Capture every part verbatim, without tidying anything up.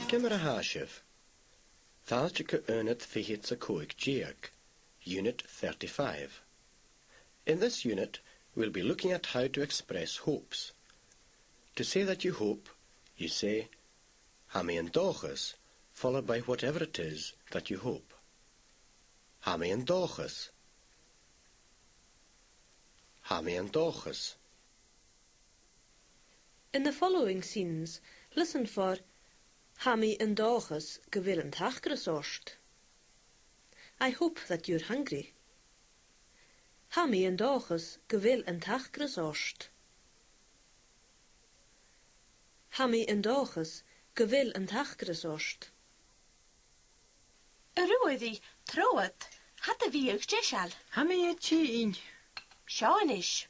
Ciamar a tha sibh? Fàilte gu Aonad fichead 's a còig deug, Unit thirty-five. In this unit, we'll be looking at how to express hopes. To say that you hope, you say, "Tha mi an dòchas," followed by whatever it is that you hope. "Tha mi an dòchas." "Tha mi an dòchas." In the following scenes, listen for "Tha mi an dòchas gu bheil an t-acras ort." I hope that you're hungry. "Tha mi an dòchas gu bheil an t-acras ort." "Tha mi an dòchas gu bheil an t-acras ort." A Ruairidh, trobhad, tha do bhiadh deiseil. Tha mi a' tighinn. Seo a-nis.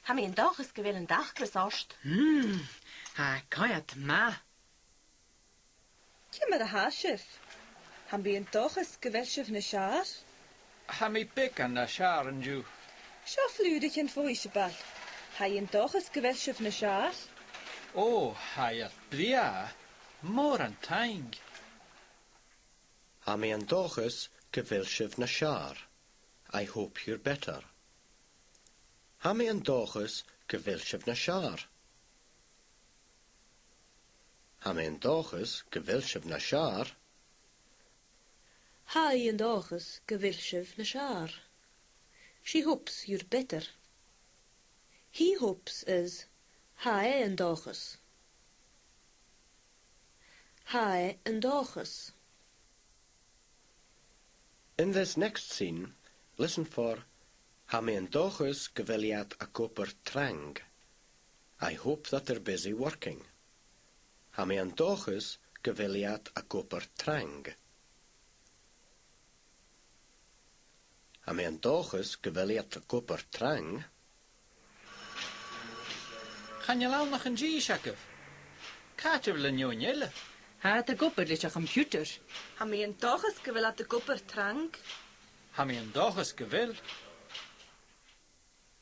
Tha mi an dòchas gu bheil an t-acras ort. Mm, tha e coimhead math. Ciamar a tha sibh? Tha mi an dòchas gu bheil sibh nas fheàrr. Tha mi beagan nas fheàrr an-diugh. Seo flùraichean bho Iseabail. Tha i an dòchas gu bheil sibh nas fheàrr. Ò, tha iad brèagha. Mòran taing. Tha mi an dòchas gu bheil sibh nas fheàrr. I hope you're better. Tha mi an dòchas gu bheil sibh nas fheàrr. Tha mi an dòchas gu bheil sibh nas fheàrr. Tha i an dòchas gu bheil sibh nas fheàrr. She hopes you're better. He hopes is, tha e an dòchas. Tha e an dòchas. In this next scene, listen for "Tha mi an dòchas gu bheil iad ag obair trang." I hope that they're busy working. Tha mi an dòchas gu bheil iad ag obair trang. Tha mi an dòchas gu bheil iad ag obair trang. Chan eil ann ach an dithis agaibh. Càit a bheil an fheadhainn eile? Tha iad ag obair leis a' choimpiutair. Tha mi an dòchas gu bheil iad ag obair trang. Tha mi an dòchas gu bheil.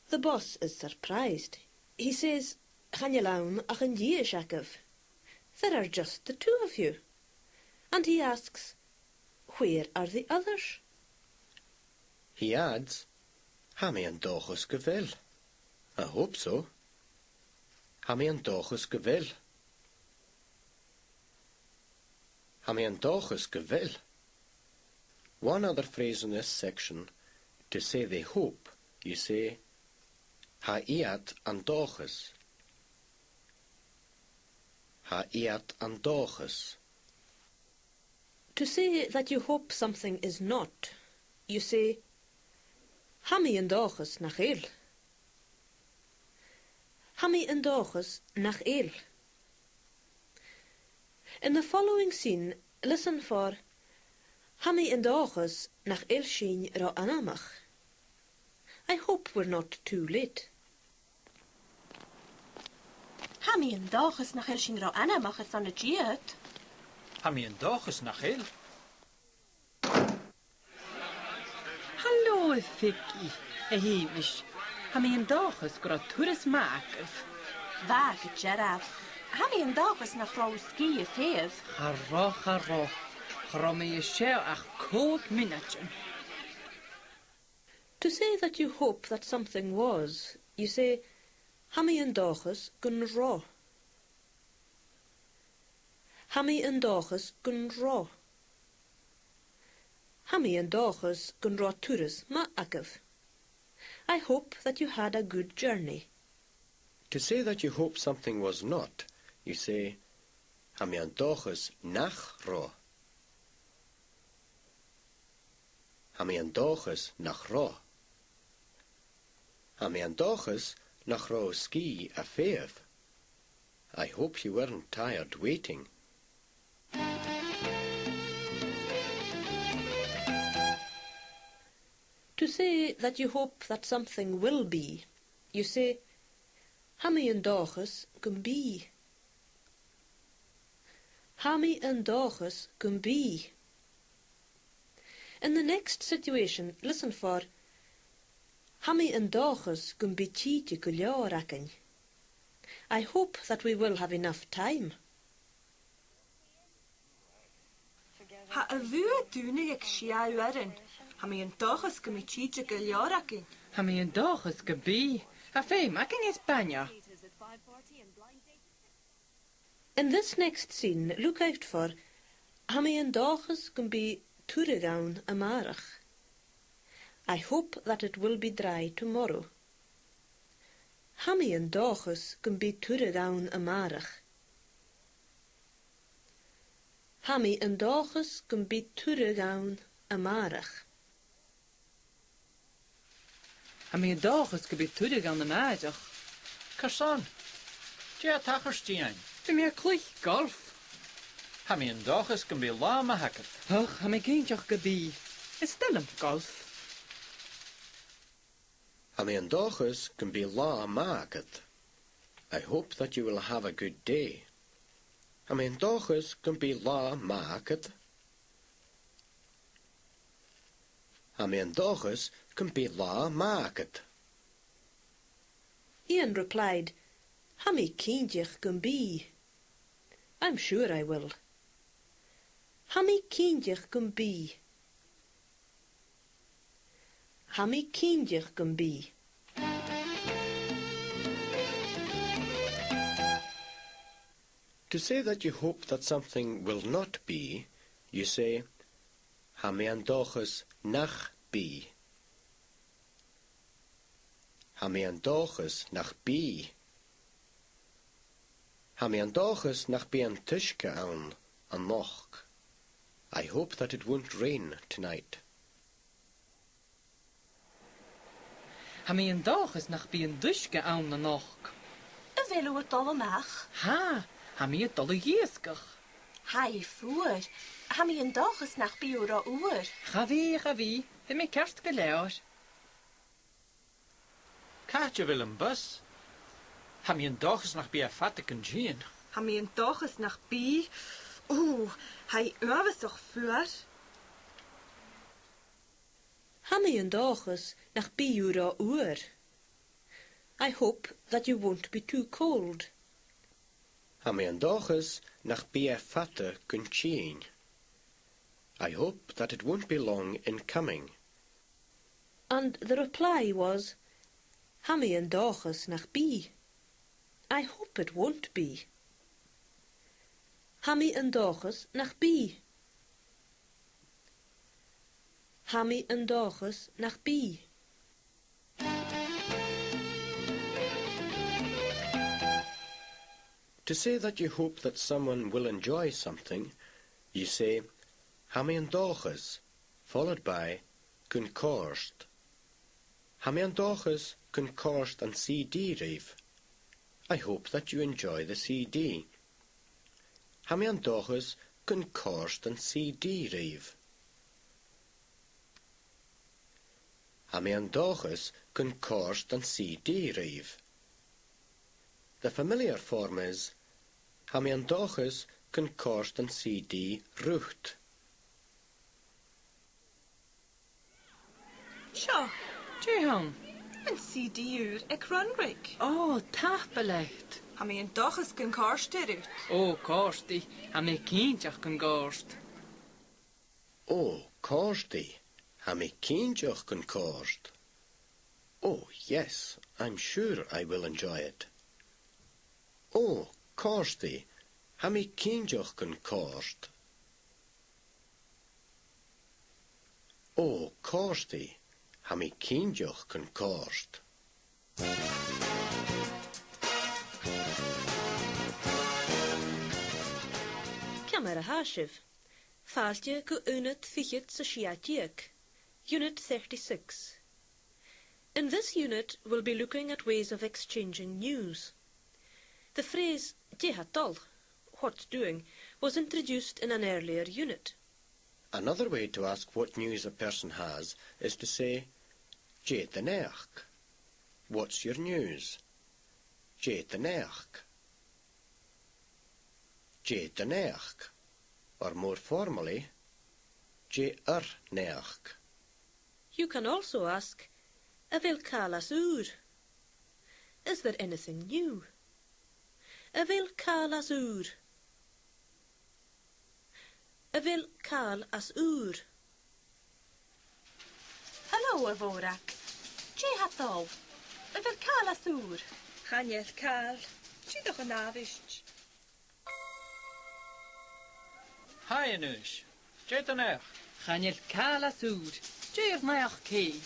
The boss is surprised. He says, "Chan eil ann ach an dithis agaibh. There are just the two of you." And he asks, "Where are the others?" He adds, "Tha mi an dòchas gu bheil. I hope so. Tha mi an dòchas gu bheil. Tha mi an dòchas gu bheil." One other phrase in this section, to say they hope, you say, "Tha iad an dòchas." Tha iad an dòchas. To say that you hope something is not, you say, "Tha mi an dòchas nach eil." Tha mi an dòchas nach eil. In the following scene, listen for "Tha mi an dòchas nach eil sinn ro anmoch." I hope we're not too late. Tha mi an dòchas nach eil sinn ro anmoch airson a' dìot. Tha mi an dòchas nach eil. Halò, a Phiggy, a Sheumais. Tha mi an dòchas gun robh turas math agaibh. Bha, gu dearbh. Tha mi an dòchas nach robh thu sgìth a-feitheamh. Cha robh, cha robh. Cha robh mi an seo ach còig mionaidean. To say that you hope that something was, you say, "Tha mi an dòchas gun robh." Tha mi an dòchas gun robh. Tha mi an dòchas gun robh turas math agaibh. I hope that you had a good journey. To say that you hope something was not, you say, "Tha mi an dòchas nach robh." Tha mi an dòchas nach robh. Tha mi an dòchas nach robh thu sgìth a-feitheamh. I hope you weren't tired waiting. To say that you hope that something will be, you say, "Tha mi an dòchas gum bi." Tha mi an dòchas gum bi. In the next situation, listen for Tha mi an dòchas gum bi tìde gu leòr againn. I hope that we will have enough time. Tha a' bhùth a' dùnadh aig sia uairean. Tha mi an dòchas gum bi tìde gu leòr againn. Tha mi an dòchas gum bi. Tha feum againn air bainne. In this next scene, look out for, tha mi an dòchas gum bi turadh ann a-màireach. I hope that it will be dry tomorrow. Tha mi an dòchas gum bi turadh ann a-màireach. Tha mi an dòchas gum bi turadh ann a-màireach. Tha mi an dòchas gum bi turadh ann a-màireach. Carson? Dè tha a' tachairt, Iain? Bidh mi a' cluich golf. Tha mi an dòchas gum bi latha math agad. Och, tha mi cinnteach gum bi. Is toil leam golf. Tha mi an dòchas gum bi latha math agad. I hope that you will have a good day. Tha mi an dòchas gum bi latha math agad. Tha mi an dòchas gum bi latha math agad. Iain replied, "Tha mi cinnteach gum bi. I'm sure I will. Tha mi cinnteach gum bi. Tha mi cinnteach gum bi." To say that you hope that something will not be, you say, "Tha mi an dòchas nach bi." Tha mi an dòchas nach bi. Tha mi an dòchas nach bi an t-uisge ann a-nochd. I hope that it won't rain tonight. Tha mi an dòchas nach bi an t-uisge ann a-nochd. A bheil thu a' dol a-mach? Tha, tha mi a' dol a dh'iasgach. Tha e fuar. Tha mi an dòchas nach bi thu ro fhuar. Cha bhi, cha bhi. Bidh mi ceart gu leòr. Càit a bheil am bus? Tha mi an dòchas nach bi e fada gun tighinn. Tha mi an dòchas nach bi. Ò, tha e uabhasach fuar. Tha mi an dòchas nach bi thu ro fhuar. I hope that you won't be too cold. Tha mi an dòchas nach bi e fada gun tighinn. I hope that it won't be long in coming. And the reply was, "Tha mi an dòchas nach bi." I hope it won't be. Tha mi an dòchas nach bi. Tha mi an dòchas nach bi. To say that you hope that someone will enjoy something, you say, "Tha mi an dòchas," followed by, "gun còrd." Tha mi an dòchas gun còrd an C D ribh. I hope that you enjoy the C D. Tha mi an dòchas gun còrd an C D ribh. Tha mi an dòchas gun còrd an C D ribh. The familiar form is, tha mi an dòchas gun còrd an C D riut. Seo. Dè th' ann? An C D ùr aig Runrig. Ò, tapadh leat. Tha mi an dòchas gun còrd e riut. Ò, còrdaidh, tha mi cinnteach gun còrd. Ò, còrdaidh, tha mi cinnteach gun còrd. Oh, yes, I'm sure I will enjoy it. Ò, còrdaidh, tha mi cinnteach gun còrd. Ò, còrdaidh, tha mi cinnteach gun còrd. Ciamar a tha sibh? Fàilte gu Unit fichead 's a sia deug, Unit thirty-six. In this unit, we'll be looking at ways of exchanging news. The phrase "Dè tha dol?", "What's doing?", was introduced in an earlier unit. Another way to ask what news a person has is to say, "Dè do naidheachd?" What's your news? Dè do naidheachd? Dè do naidheachd? Or more formally, dè ur naidheachd? You can also ask, A bheil càil às ùr? Is there anything new? A bheil càil às ùr? A bheil càil às ùr? Hello, a Mhòrag. Dè tha dol? A bheil càil às ùr? Chan eil càil. Dìreach an àbhaist. Hi, Aonghas. Dè do naidheachd? Chan eil càil às ùr. Dè ur naidheachd fhèin?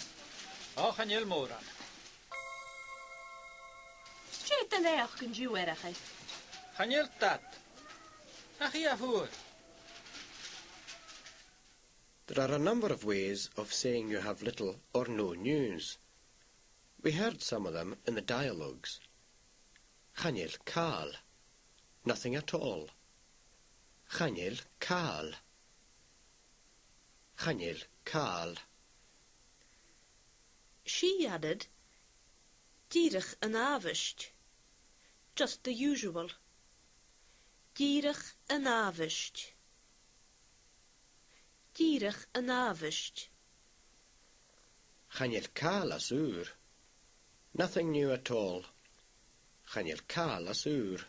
Ò, chan eil mòran. Dè do naidheachd an-diugh, a Mhòrag? Chan eil dad. Nach i a' fuar? There are a number of ways of saying you have little or no news. We heard some of them in the dialogues. Chan eil càil. Nothing at all. Chan eil càil. Chan eil càil. She added, dìreach an àbhaist. Just the usual. Dìreach an àbhaist. Dìreach an àbhaist. Chan eil càil às ùr. Nothing new at all. Chan eil càil às ùr.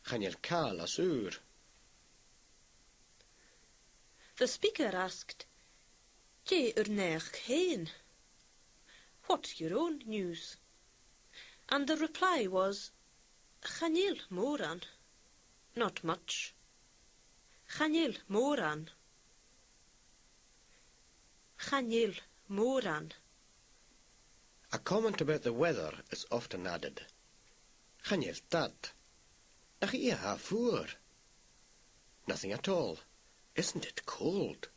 Chan eil càil às ùr. The speaker asked, dè ur naidheachd fhèin? What's your own news? And the reply was, chan eil mòran. Not much. Chan eil mòran. Chan eil mòran. A comment about the weather is often added. Chan eil dad. Nach i a tha fuar? Nothing at all. Isn't it cold?